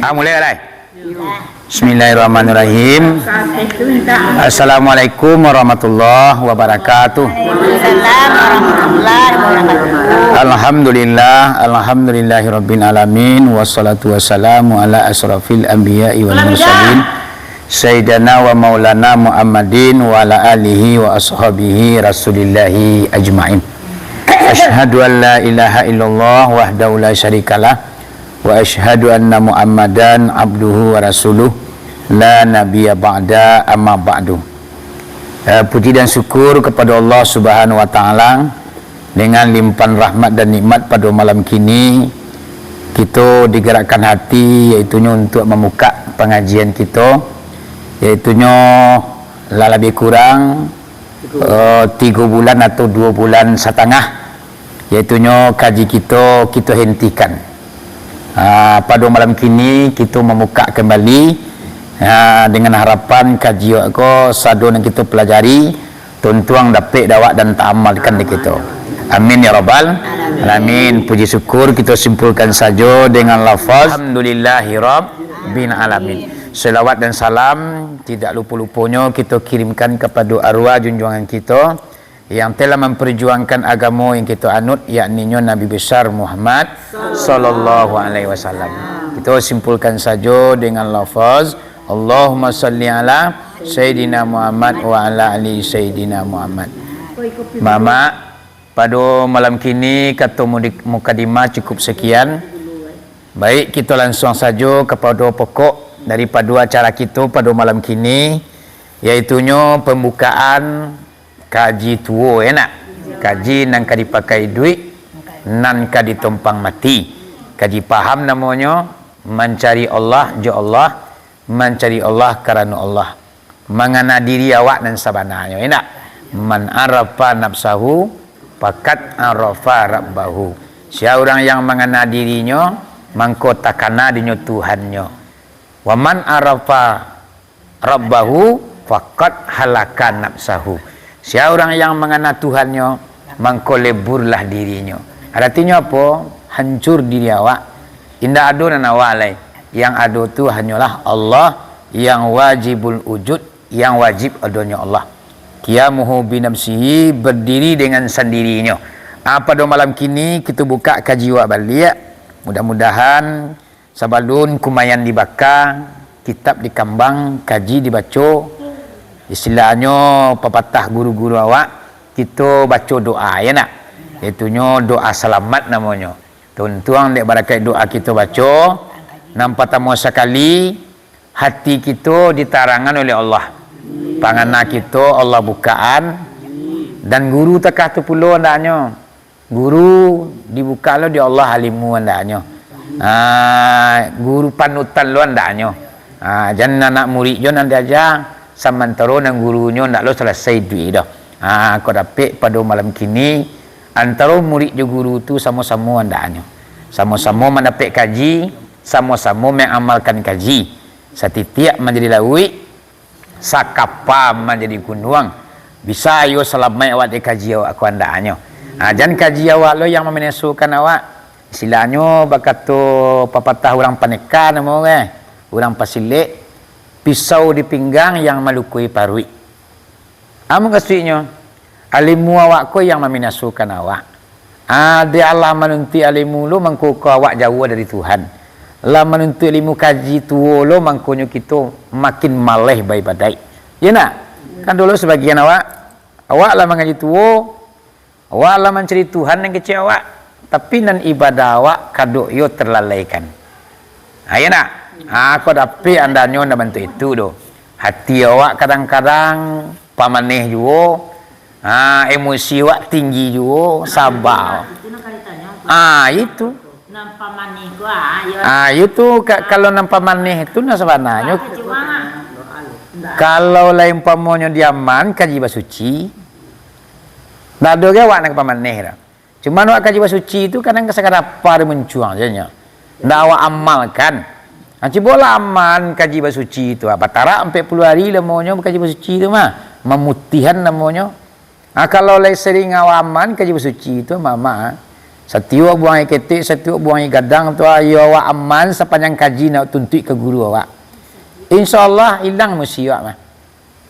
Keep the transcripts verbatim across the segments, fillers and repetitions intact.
Ah, mulai lah. Bismillahirrahmanirrahim. Assalamualaikum warahmatullahi wabarakatuh. Waalaikumsalam warahmatullahi wabarakatuh. Alhamdulillah, alhamdulillahirabbil alamin, wassalatu wassalamu ala asyrafil anbiya'i wal mursalin, sayyidina wa maulana Muhammadin wa ala alihi wa ashabihi Rasulillahi ajmain. Asyhadu an la ilaha illallah wahdahu la syarikalah, wa asyhadu anna Muhammadan abduhu wa rasuluh, la nabiyya ba'da, amma ba'du. Eh, puji dan syukur kepada Allah Subhanahu wa Ta'ala, dengan limpahan rahmat dan nikmat pada malam kini, kito digerakkan hati, yaitunyo untuk mamukak pangajian kito, yaitunyo lah labiah kurang, eh, tigo bulan atau duo bulan satangah, yaitunyo kaji kito, kito hentikan. Ah, pado malam kini, kito mamukak kambali, ah, dengan harapan kaji awak ko, sado nan kito pelajari, tuntuang dapek dek awak dan taamalkan dek kito. Amin ya rabbal alamin. Puji syukur kito simpulkan sajo dengan lafaz, Alhamdulillahirabbil alamin. Selawat dan salam tidak lupo-luponyo kito kirimkan kapado arwah junjuangan kito, yang telah mamparjuangkan agamo yang kito anut, yakninyo Nabi Besar Muhammad sallallahu alaihi wasallam. Kito simpulkan sajo dengan lafaz, Allahumma salli ala Sayyidina Muhammad wa ala ali Sayyidina Muhammad. Mamak, pado malam kini, kato mudi-, mukadimah cukup sakian. Baik, kito lansuang sajo kapado pokok daripado acara kito pado malam kini, yaitunyo pambukaan kaji tuo, ya nak? Kaji nan ka dipakai iduik, nan ka ditompang mati. Kaji paham namonyo, mancari Allah jo Allah, mancari Allah karano Allah. Mangana diri awak nan sabananyo, ya nak? Man arafa nafsahu, faqad arafa rabbahu. Sia urang yang mangana dirinyo, mangko takana dinyo Tuhannyo. Wa man arafa rabbahu, faqad halaka nafsahu. Sia urang yang mangana Tuhannyo, mangko leburlah dirinyo. Aratinyo apo? Hancur diri awak. Indak ado nan awak lai. Yang ado tu hanyolah Allah, yang wajibul wujud, yang wajib adonyo Allah. Qiyamuhu binafsihi, berdiri dengan sandirinyo. Ah, pado malam kini, kito bukak kaji awak baliak. Mudah-mudahan sabalun kumayan dibaka, kitab dikambang, kaji dibaco, istilahnyo papatah guru-guru awak, kito baco doa, ya nak? Yaitunyo doa salamat namonyo. Tuntuang dek barakaik doa kito baco, nan partamo sakali, hati kito ditarangan oleh Allah. Pangana kito Allah bukaan, dan guru takah tu pulo andaknyo. Guru dibuka lo di Allah, alimu andaknyo. Ah, guru panutan lo andaknyo. Ah, jan anak murid jo nan diaja, samantaro nan gurunyo ndak lo salasai iduik doh. Ah, kok dapek pado malam kini, antaro murid jo guru tu samo-samo andaknyo. Samo-samo mandapek kaji, samo-samo mangamalkan kaji. Satitiak manjadi lauik, sakapa manjadi gunuang. Bisa iyo salamaik awak dek kaji awak ko andaknyo. Ha, jan kaji awak lo yang mambinasokan awak. Istilahnyo bakato papatah urang paneka namo urang, urang pasilek, pisau di pinggang yang malukui paruik. Amun kasuiknyo, alimu awak ko yang mambinasokan awak. Ah, dek alah manuntuik alimu lo mangko ko awak jauah dari Tuhan. Lah manuntuik alimu kaji tuo lo mangkonyo kito makin maleh baibadaik. Iyo ndak? Kan dulu sabagian awak, awak lah mangaji tuo, awak lah mancari Tuhan nan kecek awak, tapi nan ibadah awak kadok iyo terlalaikan. Ha, iyo ndak? Ha, ko dapek andanyo nan bantuak itu doh. Hati awak kadang-kadang pamaneh juo, ha, emosi awak tinggi juo, saba. Ha, itu. Nampak manih ko, ah, yo. Ah, iyo tu, ka-, kalau nampak manih tu, nah, sabananyo, cuma, kalau lai umpamonyo di aman, kaji basuci, ndak ado ge awak nak pamaneh dah. Cuma awak kaji basuci tu kadang sakadar apa ado muncuang sajo nyo. Ndak awak amalkan. Ah, cubolah aman kaji basuci tu. Ah, batarak ampek puluah hari lamonyo kaji basuci tu mah. Mamutihan namonyo. Ah, kalau lai sering awak aman kaji basuci tu, mamak, ah. Satiok buang aia ketek, satiok buang aia gadang tu, ayo awak aman sapanjang kaji nak tuntuik ka guru awak. Insya Allah, ilang emosi awak mah.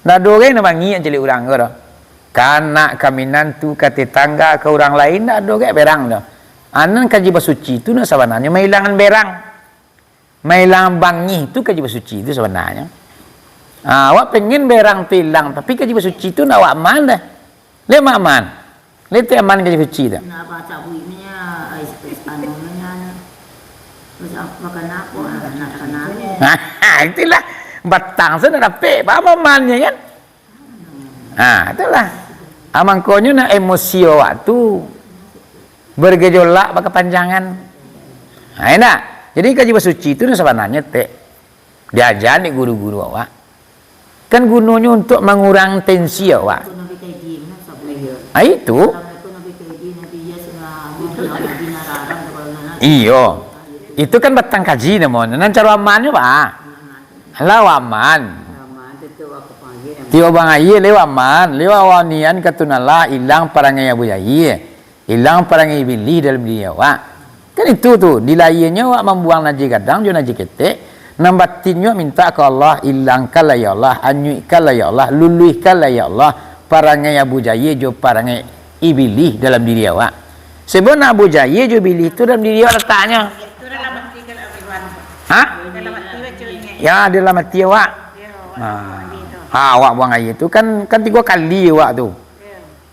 Ndak ado urang nan bangih cilik urang ko doh. Ka anak, ka minantu, ka tetangga, ka urang lain, ndak ado gek berang doh. Anan kaji basuci tu nan sabananyo mailangan berang. Mailangan bangih tu kaji basuci tu sabananyo. Ha, awak pengen berang tu ilang, tapi kaji basuci tu ndak awak aman doh. Lai aman. Lai aman kaji basuci tu. Nah, baca buiknya, anu, anu, anu. Terus apa, makan apa? Ah, makan apa? Itulah. Batang sudah dapek, aman-aman je kan? Ha, itulah. Ha, mangkonyo nak emosi awak tu bergejolak, bakapanjangan. Ha, indak? Jadi, kaji basuci tu sabananyo tek diaja dek guru-guru awak. Kan gunonyo untuk mangurang tensi awak. Ha, itu. Iyo. Itu kan batang kaji namonyo. Nan caro amannyo, Pak? Lah, aman. Tiok buang aia, lai aman. Lai awak nian ka tu nah lah, ilang parangai Abu Jahil. Ilang parangai ibilih dalam diri awak. Kan itu tu, di lahianyo awak mambuang najih gadang jo najih ketek, nan batinnyo mintak ka Allah, ilangkanlah ya Allah, anyuikkanlah ya Allah, luluihkanlah ya Allah, parangai Abu Jahil jo parangai ibilih dalam diri awak. Sebab Abu Jahil jo ibilih tu dalam diri awak lataknyo. Ha? Ya, dalam ati awak. Ha. Ha, awak buang aia tu kan, kan tigo kali awak tu.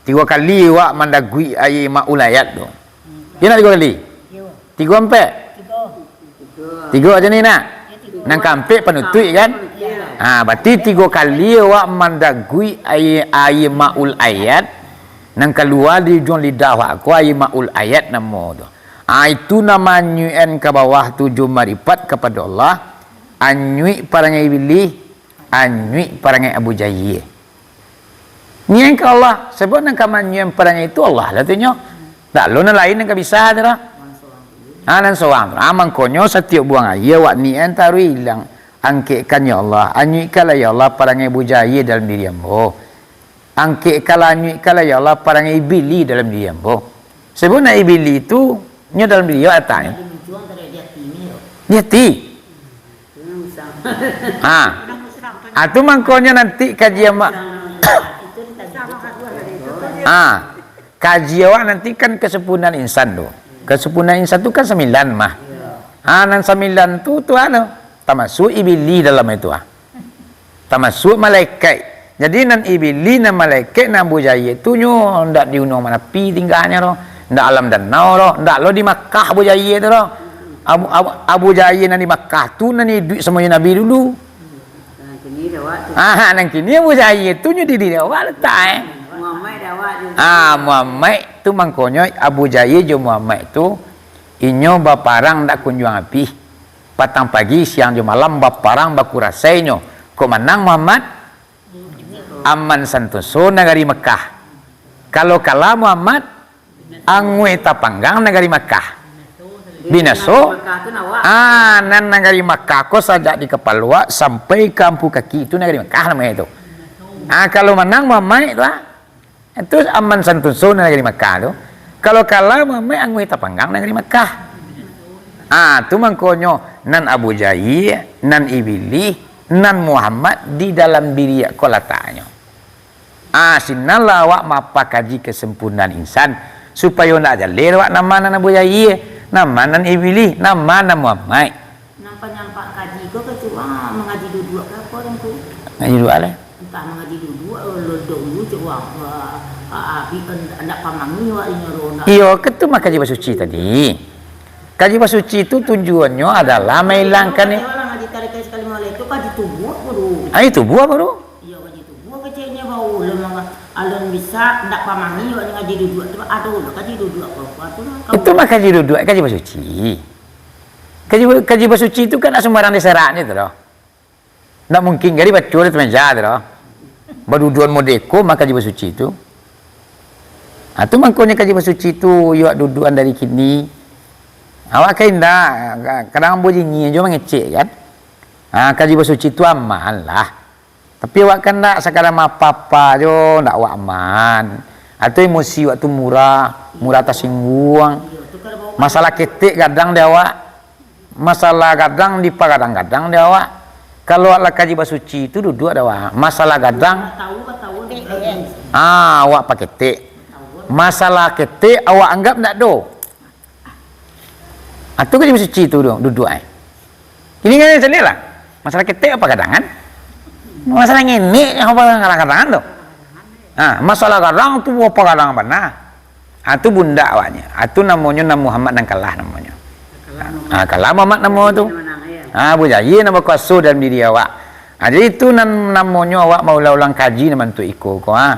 Tigo kali awak mandaguik aia Maul Hayat tu. Iyo nak tigo kali? Tigo ampek? Tigo aja ni nak. Nan kaampek panutuik kan? Ha, berarti tigo kali awak mandaguik aia, aia Maul Hayat. Nan kalua di ujuang lidah awak ko aia Maul Hayat namo tu. Ha, itu nan maanyuikan ka bawah tu jo maripat kapado Allah. Anyuik parangai ibilih, anyuik parangai Abu Jahil. Nian ka Allah, sabab nan ka manyuian parangai tu Allah lah tu nyo. Ndak lo nan lain nan ka bisa tu doh. Ha, nan sorang tu. Ha, mangkonyo satiok buang aia awak nian taruih ilang. Angkekkan ya Allah, anyuikkanlah ya Allah parangai Abu Jahil dalam diri ambo. Angkekkanlah, anyuikkanlah ya Allah parangai ibilih dalam diri ambo. Sabab nak ibilih tu nyo dalam diri awak lataknyo. Di ati. Ha. Ha, tu mangkonyo nanti kaji ama-, ha, kaji awak nanti kan kesempurnaan insan tu. Kesempurnaan insan tu kan sambilan mah. Ha, nan sambilan tu, tu anu, tamasuak ibilih dalam itu, ah. Tamasuak malaikat. Jadi, nan ibilih, nan malaikat, nan Abu Jahil tu nyo ndak di Gunuang Marapi tinggahnyo doh, ndak Alam Danau doh, ndak lo di Makkah Abu Jahil tu doh. Abu, Abu, Abu Jahil nan di Makkah tu nan iduik samo jo Nabi dulu. Ah, nan kini Abu Jahil tu nyo di diri awak latak, eh. Ah, Muhammad tu mangkonyo Abu Jahil jo Muhammad tu, inyo baparang ndak kunjuang abih. Patang pagi, siang jo malam baparang baku rasainyo. Kok manang Muhammad, aman santoso nagari Mekah. Kalau kalah Muhammad, anguih tapanggang nagari Mekah. Binaso, ah, nan nagari Mekah ko sajak di kapalo awak sampai ka ampu kaki, itu nagari Mekah namonyo tu. Ah, kalau manang Muhammad tu, ah, itu aman santoso nagari Mekah tu. Kalau kalah Muhammad, anguih tapanggang nagari Mekah. Ah, tu mangkonyo nan Abu Jahil, nan Ibilih, nan Muhammad di dalam diri ko lataknyo. Ah, sinanlah awak mapakaji kesempurnaan insan, supayo ndak jaleh awak nan ma nan Abu Jahil, nan ma nan Ibilih, nan ma nan Muhammad. Nan panyampak kaji ko, ka cuma mangaji duduak ka apo, Tuanku? Ngaji duduak lah. Antah mangaji duduak, lo dulu cek wang, ah, ah, ah, ndak pamangi awak inyo ro, ndak. Iyo, ka tu mah kaji basuci tadi. Kaji basuci tu tujuannyo adalah mailangkan ni. Kalau ngaji tarik sekali malam tu kaji tubuak baru. Ah, itu buah baru. Iyo, kaji tubuak keceknyo baru. Lo manga-, alun bisa, ndak pamangi awak ngaji duduak tu, ado lo kaji duduak apo-apo tu lah. Itu mah kaji duduak, kaji basuci. Kaji, kaji basuci tu kan ndak sumbarang diseraknyo tu doh. Ndak mungkin gari baco di meja tu doh. Baduduan modeko mah kaji basuci tu. Ha, tu mangkonyo kaji basuci tu, iyo awak duduan dari kini. Awak kan indak, kadang ambo jingin jo mangecek kan. Ha, kaji basuci tu aman lah. Tapi awak kan ndak sakadar mapapa jo, ndak awak aman. Atau emosi awak tu murah, murah tasingguang. Iyo, tu Masalah ketek gadang di awak. Masalah gadang dipagadang-gadang di awak. Kalau awak lah kaji basuci tu duduak di awak. Masalah gadang, ah, awak paketek. Masalah ketek awak anggap ndak do. Ah, tu kaji basuci tu du-, duduak ai. Ini kan caliak lah. Masalah ketek apa gadangan? Masalah ngenek apa gadangan tu? Ha, masalah gadang tu apa gadang bana? Ha, tu bundak awaknyo. Ha, tu namonyo Nabi Muhammad nan kalah namonyo. Ha, kalah Muhammad namo tu. Ha, Abu Jahil nan bakuaso dalam diri awak. Ha, jadi itu nan namonyo awak maulang-ulang kaji nan bantuak iko ko, ha.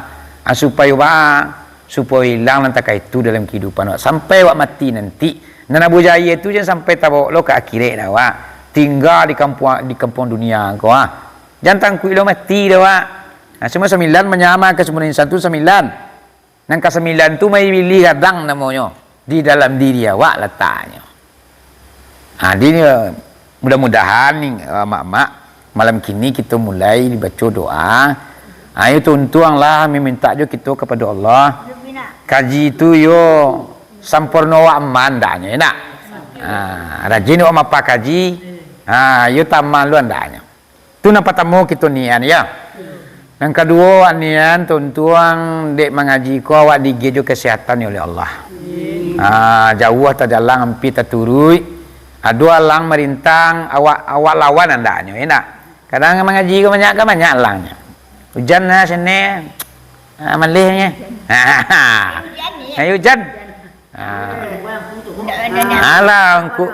Ha, supayo ba, supayo ilang nan takah itu dalam kahidupan awak. Sampai awak mati nanti, nan Abu Jahil tu jan sampai tabawa lo ka akhirat dah awak. Tingga di kampuang, di kampuang dunia ko, ha. Jan tangkuik lo mati dah awak. Ha, semua sambilan manyama ka semua insan tu sambilan. Nan kasambilan tu mailih gadang namonyo, di dalam diri awak lataknyo. Ha, jadi, mudah-mudahan ni, eh, mak-mak, malam kini kito mulai dibaco doa. Ha, ayo tuntuanglah, mintak jo kito kapado Allah. Kaji tu yo samporno awak aman andaknyo, yo ndak? Ha, rajin awak mapa kaji. Ha, yo taman lo andaknyo. Tu nan patamo kito nian, yo. Nan kaduo, nian tuntuang dek mangaji ko awak diagiah jo kasehatan oleh Allah. Ha, jauah tajalang, ampia taturuik. Ado alang marintang, awak, awak lawan andaknyo, yo ndak? Kadang mangaji ko banyak, kan banyak alangnyo. Ujan lah sini, ha, malihnyo. Ha, ayo ujan. Ha. Alah, angku.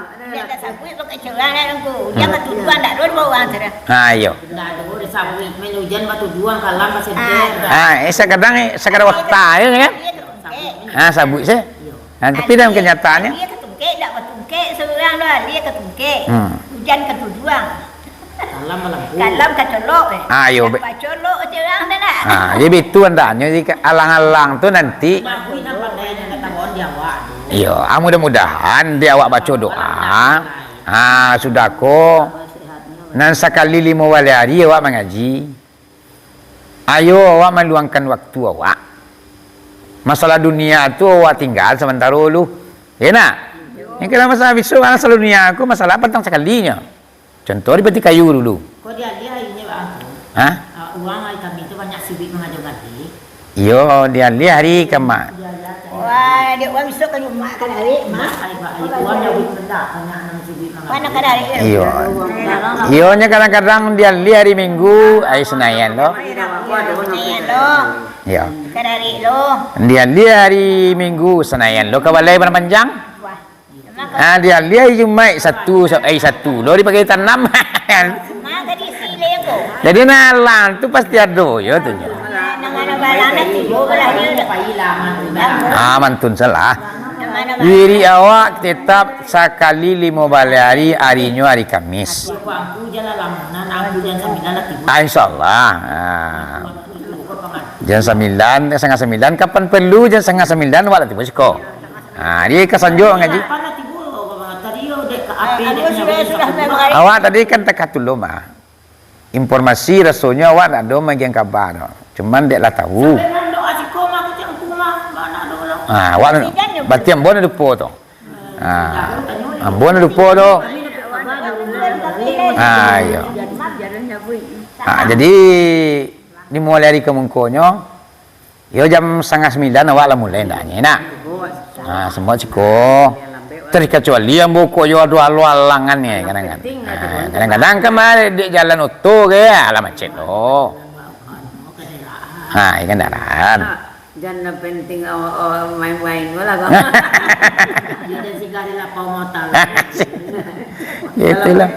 Ha, iyo. Ha, eh, sakadang, eh, sakadang waktu ayo, kan? Ha, sabuik se. Ha, tapi dalam kenyataannyo. Hmm. Kalam ka colok, eh. Ah, iyo, be-, bacolok je urang tu nak. Ah, jadi bitu andaknyo, jadi ka-, alang-alang tu nanti. Iyo, ah, mudah-mudahan di awak baco doa. Ah, sudah ko, nan sakali limo baleh ari awak mangaji. Ayo awak maluangkan waktu awak. Masalah dunia tu awak tinggal samantaro lu. Yo nak? Yang kena masalah bisu, masalah dunia aku, masalah pantang sakalinyo. Contoh di Peti Kayu dulu. Kok dialiah hari ni, Bang? Hah? Ah, urang hari Kamis tu banyak sibuk mangajo gadih. Iyo, dialiah hari Kamis. Wah, dek urang bisuak ka Jumaik ka Darik, Mak. Hari, hari urang jadi rendah, banyak nan sibuk mangajo. Mana ka Darik? Iyo. Iyo, nyo kadang-kadang dialiah hari Minggu, hari Senayan lo. Senayan lo. Iyo. Ka Darik lo. Dialiah hari Minggu, Senayan lo, ka balai Padang Panjang. Wah. Ah, dialiah Jumaik satu, sa-, eh, satu lo dipakai tanam. Jadi, nah, alang tu pasti ado, yo, tu, yo. Ah, mantun salah. Wirid awak tetap sakali limo baleh ari, arinyo ari Kamis. Ah, insyaallah. Ah. Jam sambilan, satangah sambilan, kapan perlu jam satangah sambilan, awak lah tibo siko. Ha, di ka Sanjok mangaji. Awak tadi kan takah tulun, mah. Informasi rasonyo awak ndak ado magian kaba doh. Cuman dek lah tahu. Ha, awak, berarti ambo nan lupo tu. Ha, ambo nan lupo tu. Ha, iyo. Ha, jadi, dimulai ari ka mungkonyo, Yo, jam satangah sambilan awak lah mulai andaknyo, nak? Ha, semua siko. Terkecuali ambo ko yo ado alang-alangan ni, kadang-kadang. Ha, kadang-kadang kan mah dek jalan oto ke, alah macet tu. Ha, iyo kandaraan. Jan lah penting, oh, oh, main-main lah kau. Itulah.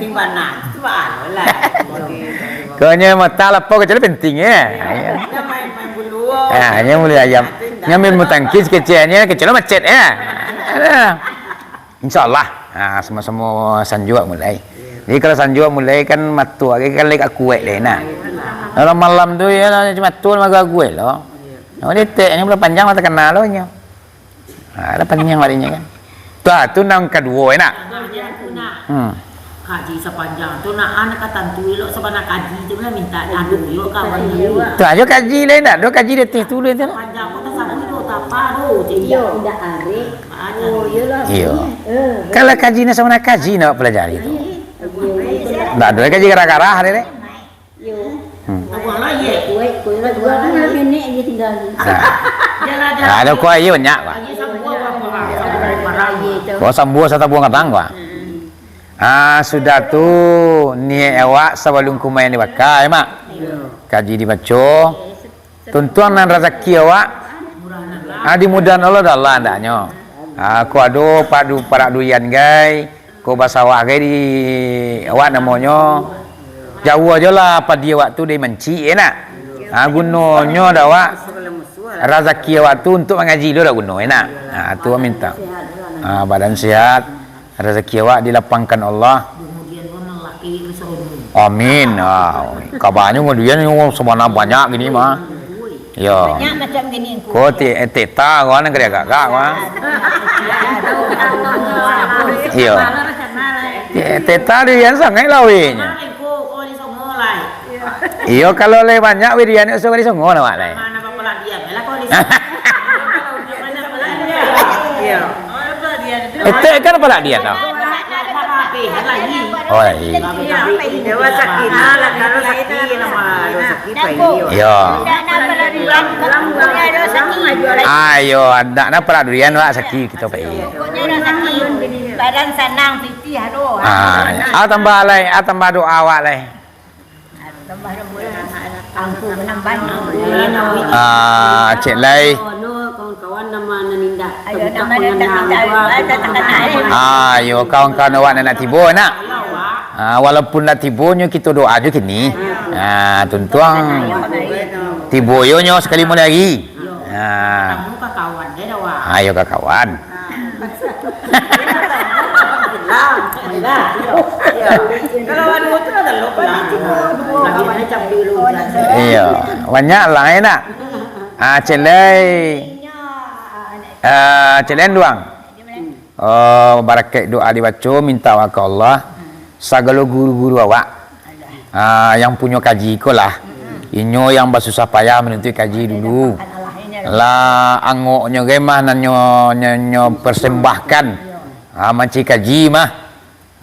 Kau nyo mata lapau kecil penting, yo. Ha, nyo mulai ayam. Nyo main bulu tangkis kecilnyo, kecil macet, yo. Alah. Insyaallah. Ha, samo-samo Sanjok mulai. Jadi kalau Sanjok mulai kan mato lagi kan lai kuaik lai, nah. Kalau malam tu yo lah, mato lah agak kuaik lo. Oh, detek, nyo lah panjang lah takana lo nyo. Ha, lah panjang barinyo kan. Tu, ah, tu nan kaduo, yo nak? Hmm. Kaji sapanjang tu, nak, anak ka tantu elok sabana kaji tu lah minta ado yo kawan tu. Tu ajo kaji lai, nak? Ado kaji di ateh tu lai tu. Panjang kota sabu tu, tapa tu. Iyo. Indak arek. Oh, iyolah. Iyo. Eh. Kalau kaji ni samo kaji nak pelajari tu. Iyo. Ndak ado kaji garah-garah deh. Iyo. Hmm. Kuek, kuek, kuek, kuek, nenek je tinggal. Nah. Ado kuah iyo banyak, Pak. Iyo. Kuah sambua satabuang kadang, Pak. Ah, sudah tu niat awak sabalum kumayan dibaka, ya, Mak? Iyo. Kaji dibaco. Tuntuang nan razaki awak, ah, dimudahan Allah, dah Allah andaknyo. Ah, ko ado parak du-, parak durian gai, ko basawah gai di awak namonyo. Jauah jo lah padi awak tu dari mancik, ya nak? Ah, gunonyo dah awak, razaki awak tu untuak mangaji lo dah guno, ya nak? Ah, tu minta. Ah, badan sehat. Razaki awak dilapangkan Allah. Amin. Ah, kabanyo kemudian sabana banyak gini mah. Yo. Banyak macam gini. Ko ti-, eh, teta ko nan kari agak-agak mah. Iyo. Eh, teta tu yang sangat lawenyo. Iyo, kalau lai banyak wirian ni, usah kali songo awak lai. Etek kan palak dia tau. Oh, lai. Iyo. Ayo, andak nah palak durian awak saki kito pai. Badan sanang, pitih ado. Ah, ah, tambah lai, ah, tambah doa awak lai. Ah, cek lai. Ah, iyo, kawan-kawan awak nan nak tibo, nak. Ah, walaupun lah tibo nyo, kito doa jo kini. Ah, tuntuang tibo yo nyo sakali mulai lagi. Ah. Ayo, kawan. Iyo, banyak lah, enak. Ah, cek lai. Ah, cek lai, Duang. Oh, barakaik doa dibaco, minta awak ka Allah. Sagalo guru-guru awak. Ah, yang punyo kaji ko lah. Inyo yang basusah payah manuntuik kaji dulu. Lah, angoknyo gai mah nan nyo, nyo, nyo persembahkan. Ah, mancari kaji mah.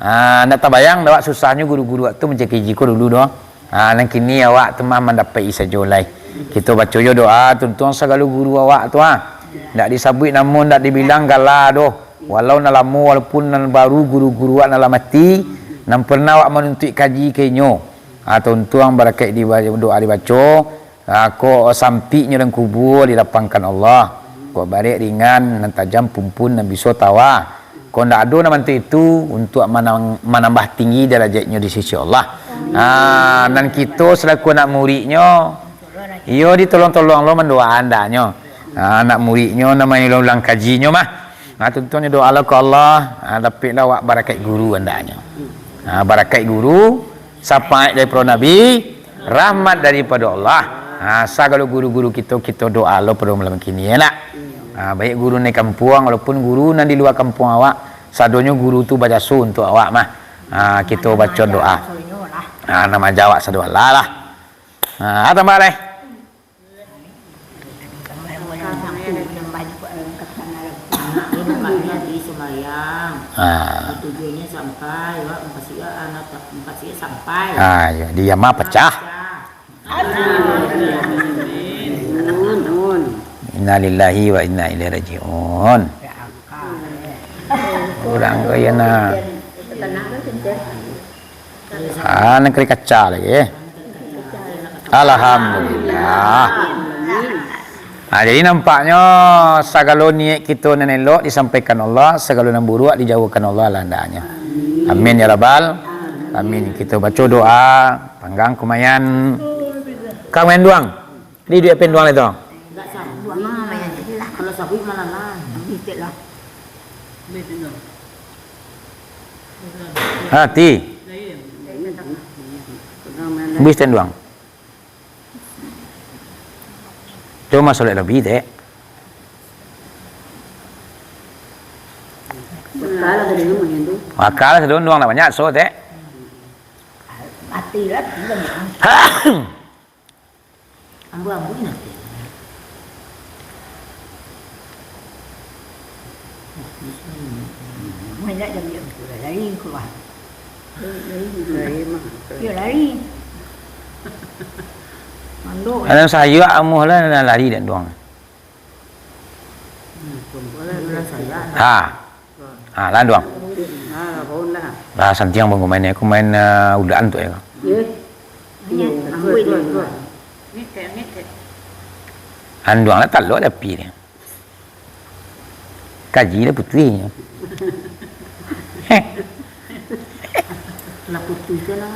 Ah, ndak tabayang dah awak susahnyo guru-guru awak tu mancari kaji ko dulu doh. Ah, nan kini awak tu mah mandapek-i sajo lai. Kito baco jo doa, tuntuang sagalo guru awak tu, ah. Ndak disabuik namo, ndak dibilang gala doh. Walau nan lamo, walaupun nan baru, guru-guru awak nan lah mati, nan pernah awak manuntuik kaji ka inyo. Ah, tuntuang barakaik di ba-, doa dibaco, ah, kok sampiknyo dalam kubua dilapangkan Allah, kok barek ringan, nan tajam pumpun, nan biso tawa. Kok ndak ado nan bantuak itu, untuak manang-, manambah tinggi darajatnyo di sisi Allah. Ah, nan kito salaku anak muridnyo, iyo ditolong-tolong lo mandoa andaknyo. Ah, anak muridnyo nan maulang-ulang kajinyo mah. Ah, tuntuangnyo doa lo ka Allah, ah, dapeklah awak barakaik guru andaknyo. Ah, barakaik guru, sapaat daripado Nabi, rahmat daripado Allah. Ah, sagalo guru-guru kito, kito doa lo pado malam kini, ya nak? Ah, baik guru nan di kampuang, walaupun guru nan di lua kampuang awak, sadonyo guru tu bajaso untuak awak mah. Ah, kito baco doa. Ah, nan maaja awak sado lah lah. Ah, tambah lai. Anak dia kami hati sembahyang. Ah. Tujuannya sampai, wak, makasih ya, anak, makasih ya sampai. Ah, ya, di Yama pecah. Pecah. Amin. Innalillahi wa inna ilaihi rajiun. Urang kaya na. Ah, nan kari kaca lagi, eh. Alhamdulillah. Ah, jadi nampaknyo sagalo niat kito nan elok disampaikan Allah, sagalo nan buruak dijauhkan Allah lah andaknyo. Amin ya rabbal. Amin. Kito baco doa, panggang kumayan. Kumayan duang. Di duit pen duang lai tu. Kalau sabuik malah lah. Hati. Bus pen duang. Cuma solek lebih, Tek. Wakal sadonyo duang lah banyak, so, Tek. Mati lah, tidak. Ambu-ambu nanti. Amuah indak jam-jam tu lah, lari keluar. Lari mah. Iyo, lari. Mandok. Alam sayuak amuah lah, lah lari dak duang. Hmm, tu lah, lah sayuak. Ha. Ha, landuang. Ha, lah, baun lah. Lah, santiang pun kumain, aku main, eh, udakan tu ya. Ye. Iyo, betul, betul, betul. Landuang lah talok tapi dia. Kaji lah putuih. Lah putuih tu lah.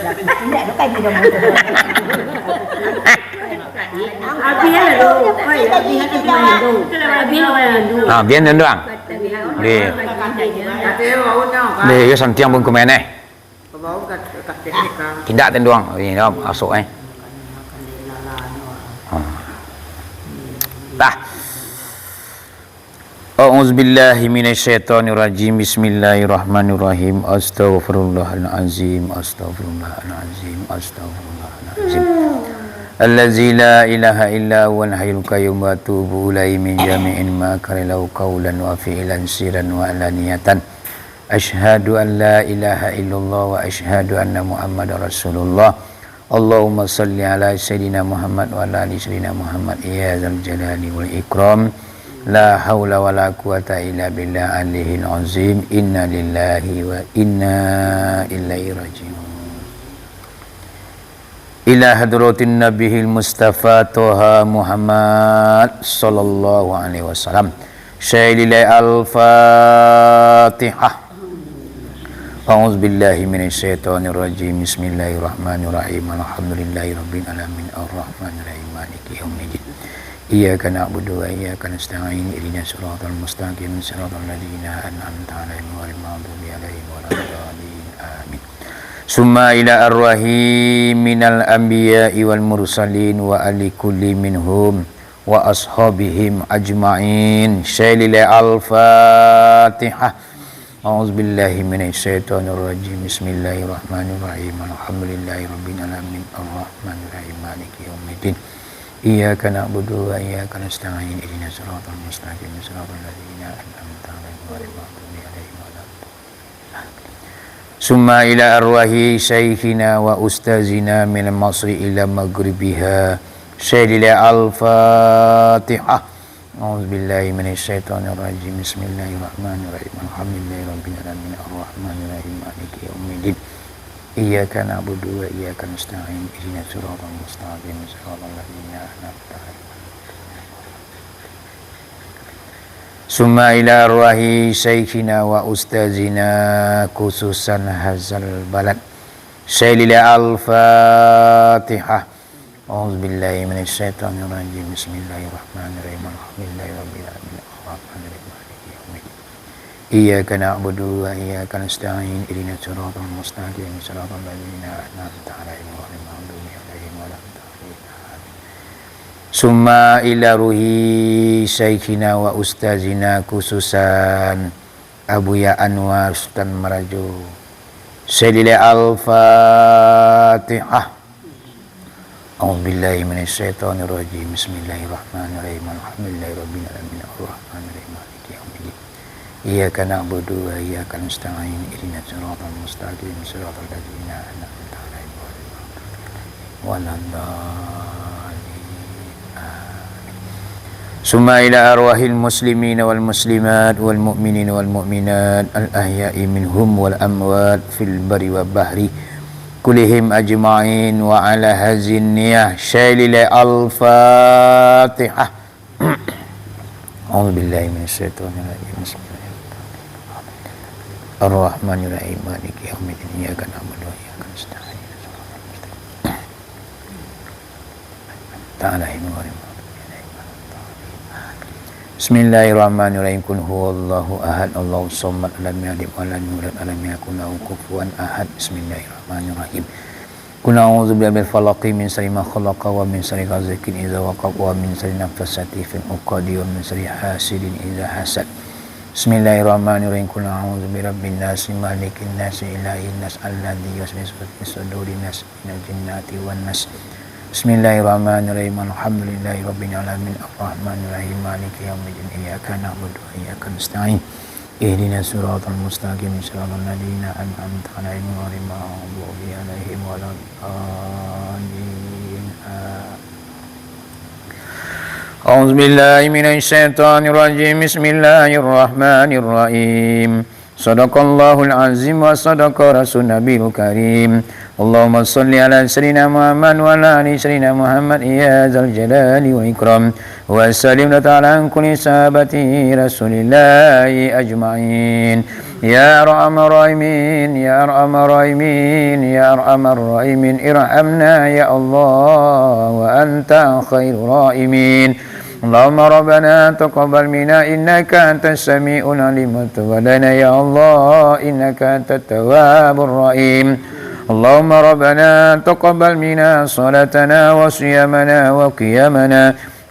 Lah putuih lah, tu kaji dah muncul. Habis lah tu. Oi, habis lah tu main tu. Habis lah main tu. Ha, biar landuang. Deh. Deh, yo santiang pun kumain eh. Indak landuang, ini dah masuk eh. Ha. Dah. A'udzubillahi minasyaitonirrajim. Bismillahirrahmanirrahim. Astaghfirullahalazim. Astaghfirullahalazim. Astaghfirullahalazim. Allazi la ilaha illa huwal hayyul qayyum wa atubu ilaihi min jami'il makarihi qaulan wa fi'lan sirran wa alaniyatan. Asyhadu an la ilaha illallah wa asyhadu anna Muhammadar Rasulullah. Allahumma shalli ala Sayyidina Muhammad wa ala ali Sayyidina Muhammad, ya dzal jalali wal ikram. La haula wa la quwwata illa billah aliyil azim. Inna lillahi wa inna ilaihi raji'un. Ila hadratin Nabiyil Mustafa Toha Muhammad sallallahu alaihi wasallam. Syai lillahi al-Fatihah. A'udzubillahi minasyaitonirrajim. Bismillahirrahmanirrahim. Alhamdulillahirabbil alamin. Arrahmanirrahim. Maliki yaumiddin. Iyyaka na'budu wa iyyaka nasta'in. Ihdinas siratal mustaqim. Siratal ladzina an'amta 'alaihim ghairil maghdubi 'alaihim waladdallin. Amin. Summa ila arwahi minal anbiya'i wal mursalin wa ali kulli minhum wa ashabihim ajma'in. Syai lillahi al-Fatihah. A'udzubillahi minasyaitonirrajim. Bismillahirrahmanirrahim. Alhamdulillahirabbil alamin. Arrahmanirrahim. Maliki yaumiddin. Iyyaka na'budu wa iyyaka nasta'in. Ihdinas siratal mustaqim. Siratal ladzina an'amta 'alaihim ghairil maghdubi 'alaihim waladdallin. Summa ila arwahi syaikhina wa ustazina minal masyriqi ila maghribiha. Syai lillahi al-Fatihah. A'udzubillahi minasyaitonirrajim. Bismillahirrahmanirrahim. Alhamdulillahirabbil alamin. Arrahmanirrahim. Maliki yaumiddin. Iyyaka na'budu wa iyyaka nasta'in. Ihdinas siratal mustaqim. Siratal ladzina an'amta 'alaihim. Summa ila arwahi syaikhina wa ustazina khususan hazal balad. Syai lillahi al-Fatihah. A'udzubillahi minasyaitonirrajim. Bismillahirrahmanirrahim. Alhamdulillahirabbil alamin. Arrahmanirrahim. Maliki yaumiddin. Iyyaka na'budu wa iyyaka nasta'in. Ihdinas siratal mustaqim. Siratal ladzina an'amta 'alaihim ghairil maghdubi 'alaihim waladdallin. Amin. Summa ila ruhi syaikhina wa ustazina khususan Abuya Anwar Sutan Marajo. Syai lillahi al-Fatihah. A'udzubillahi minasyaitonirrajim. Bismillahirrahmanirrahim. Alhamdulillahirabbil alamin. Arrahmanirrahim. Maliki yaumiddin. Iyyaka na'budu wa iyyaka nasta'in. Ihdinas siratal mustaqim. Siratal ladzina an'amta 'alaihim ghairil maghdubi 'alaihim waladdallin. Amin. Summa ila arwahil muslimina wal muslimat wal mu'minina wal mu'minat al ahya'i minhum wal amwat fil barri wal bahri kullihim ajma'in wa ala hazin niyah. Syai lillahi al-Fatihah. A'udzubillahi minasyaitonirrajim. Bismillahirrahmanirrahim. Arrahmanirrahim. Maliki yaumiddin. Iyyaka na'budu wa iyyaka nasta'in. Ta'ala. Bismillahirrahmanirrahim. Qul huwallahu ahad, Allahus samad, lam yalid wa lam yulad, wa lam yakul lahu kufuwan ahad. Bismillahirrahmanirrahim. Qul a'udzu birabbil falaq, min syarri ma khalaq, wa min syarri ghasiqin idza waqab, wa min syarri nafasati fil uqad, wa min syarri hasidin idza hasad. Bismillahirrahmanirrahim. Qul a'udzu birabbin nas, malikin nas, ilahin nas, alladzi yuwaswisu fi sudurin nas, minal jinnati wan nas. Bismillahirrahmanirrahim. Alhamdulillahi rabbil alamin. Arrahmanirrahim. Maliki yaumiddin. Iyyaka na'budu wa iyyaka nasta'in. اهدنا الصراط المستقيم، صراط الذين أنعمت عليهم غير المغضوب عليهم ولا الضالين. آمين. أعوذ بالله من الشيطان الرجيم. بسم الله الرحمن الرحيم. صدق الله العظيم وصدق رسول النبي الكريم. اللهم صل على سيدنا محمد وعلى آل سيدنا محمد يا ذا الجلال والإكرام. وسلم تعالى عن كل صحابة رسول الله أجمعين. يا أرحم الراحمين، يا أرحم الراحمين، يا أرحم الراحمين، ارحمنا يا الله وأنت خير الراحمين. اللهم ربنا تقبل منا إنك أنت السميع العليم وتب علينا يا الله إنك أنت التواب الرحيم. اللهم ربنا تقبل منا صلاتنا وصيامنا وقيامنا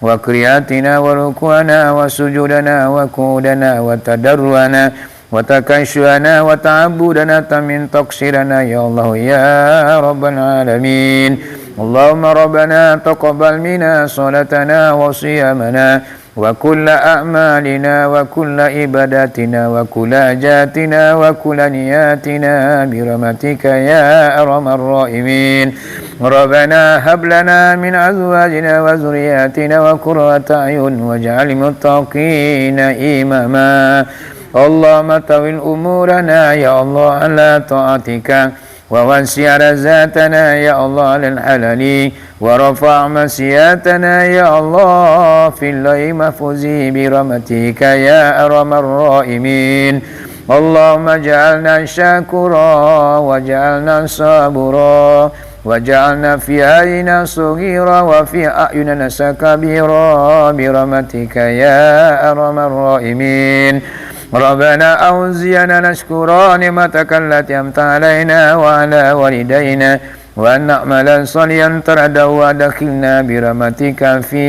وقراءتنا وركوعنا وسجودنا وقعودنا وتضرعنا وتخشعنا وتعبدنا من تقصيرنا يا الله يا رب العالمين. اللهم ربنا تقبل منا صلاتنا وصيامنا وكل أعمالنا وكل عباداتنا وكل حاجاتنا وكل نياتنا برحمتك يا أرحم الراحمين. ربنا هب لنا من أزواجنا وذرياتنا قرة أعين واجعلنا للمتقين إماما. اللهم طول أمورنا يا الله على طاعتك ووسع أرزاقنا يا الله على الحلال ورفع مسيرتنا يا الله في اللوح المحفوظ برحمتك يا أرحم الراحمين. اللهم اجعلنا شاكرا واجعلنا صابرا واجعلنا في أعيننا صغيرا وفي أعيننا كبيرا برحمتك يا أرحم الراحمين. ربنا أوزعنا أن نشكر نعمتك التي أنعمت علينا وعلى والدينا وأن نعمل صالحا ترضاه وأدخلنا برحمتك في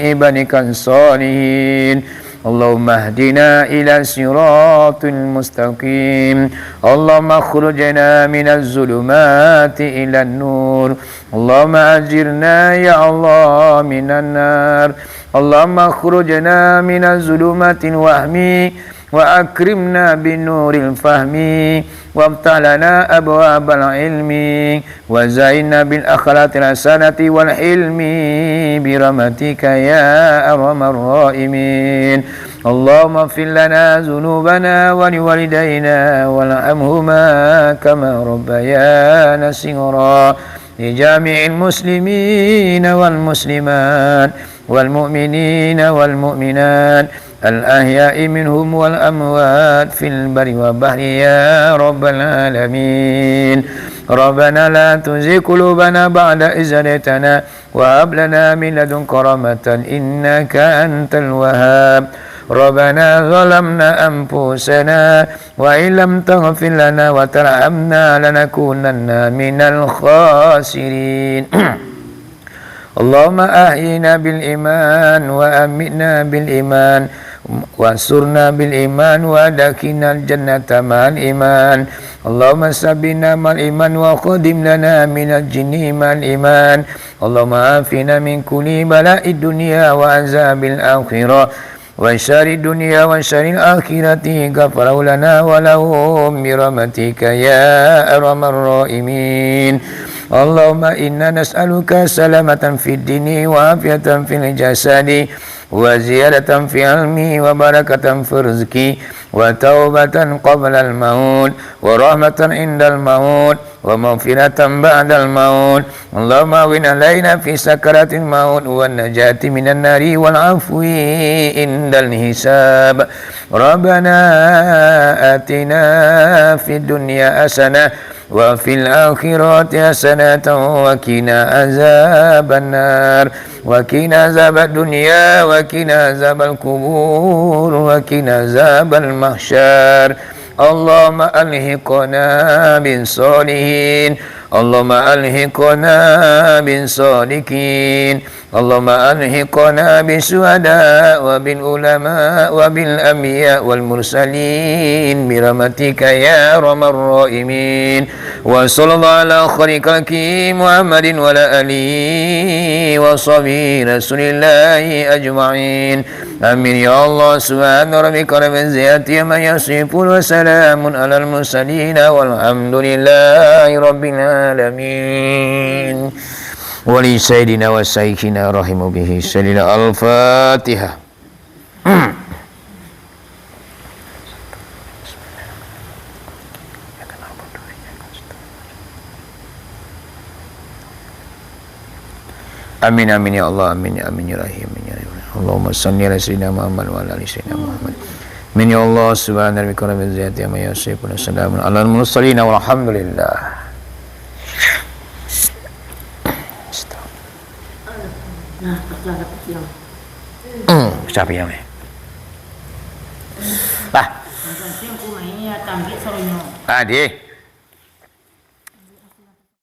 عبادك الصالحين. اللهم اهدنا إلى الصراط المستقيم. اللهم أخرجنا من الظلمات إلى النور. اللهم أجرنا يا الله من النار. اللهم أخرجنا من ظلمات الوهم وأكرمنا بنور الفهم وافتح لنا أبواب العلم وزينا بالأخلاق الحسنة والحلم برحمتك يا أرحم الراحمين. اللهم اغفر لنا ذنوبنا ولوالدينا وارحمهما كما ربيانا صغارا. لجميع المسلمين والمسلمات والمؤمنين والمؤمنات الأحياء منهم والأموات في البر والبحر يا رب العالمين. ربنا لا تزغ قلوبنا بعد إذ هديتنا وهب لنا من لدنك رحمة إنك أنت الوهاب. ربنا ظلمنا أنفسنا وإن لم تغفر لنا وترحمنا لنكونن من الخاسرين. اللهم أحينا بالإيمان وأمتنا بالإيمان وأحشرنا بالإيمان وأدخلنا الجنة مع الإيمان. اللهم سبحنا مع الإيمان وخدم لنا من الجن مع الإيمان. اللهم عافنا من كل بلاء الدنيا وعذاب الآخرة وشر الدنيا وشر الآخرة غفر لنا ولهم برحمتك يا أرحم الراحمين. اللهم إنا نسألك سلامة في الدين وعافية في الجسد وزيادة في العلم وبركة في الرزق وتوبة قبل الموت ورحمة عند الموت ومغفرة بعد الموت. اللهم هون علينا في سكرات الموت والنجاة من النار والعفو عند الحساب. ربنا آتنا في الدنيا حسنة وفي الآخرة حسنة وقنا عذاب النار. وقنا عذاب الدنيا وقنا عذاب القبور وقنا عذاب المحشر. اللهم ألحقنا بالصالحين. اللهم ألحقنا بالصالحين. اللهم ألحقنا بالشهداء وبالعلماء وبالأنبياء والمرسلين برحمتك يا أرحم الراحمين. وصلى الله على خير خلقه محمد وعلى آله وصحبه رسول الله أجمعين. آمين يا الله. سبحان ربك رب العزة عما يصفون وسلام على المرسلين والحمد لله رب العالمين. ولسيدنا وشيخنا رحمه به سيدنا الفاتحة. Amin, amin, ya Allah, amin, ya amin, ya rahim, amin, ya rahim. Allahumma salli ala sayyidina Muhammad wa ala ali sayyidina Muhammad. Amin, ya Allah. Subhana rabbika rabbil izzati amma yasifun, wa salamun alal mursalin, walhamdulillah. Nah, pecah dah pecah. Hmm, pecah piyang ni. Lah. Macam tu aku main, ya, tambik saronyo. Ah, di.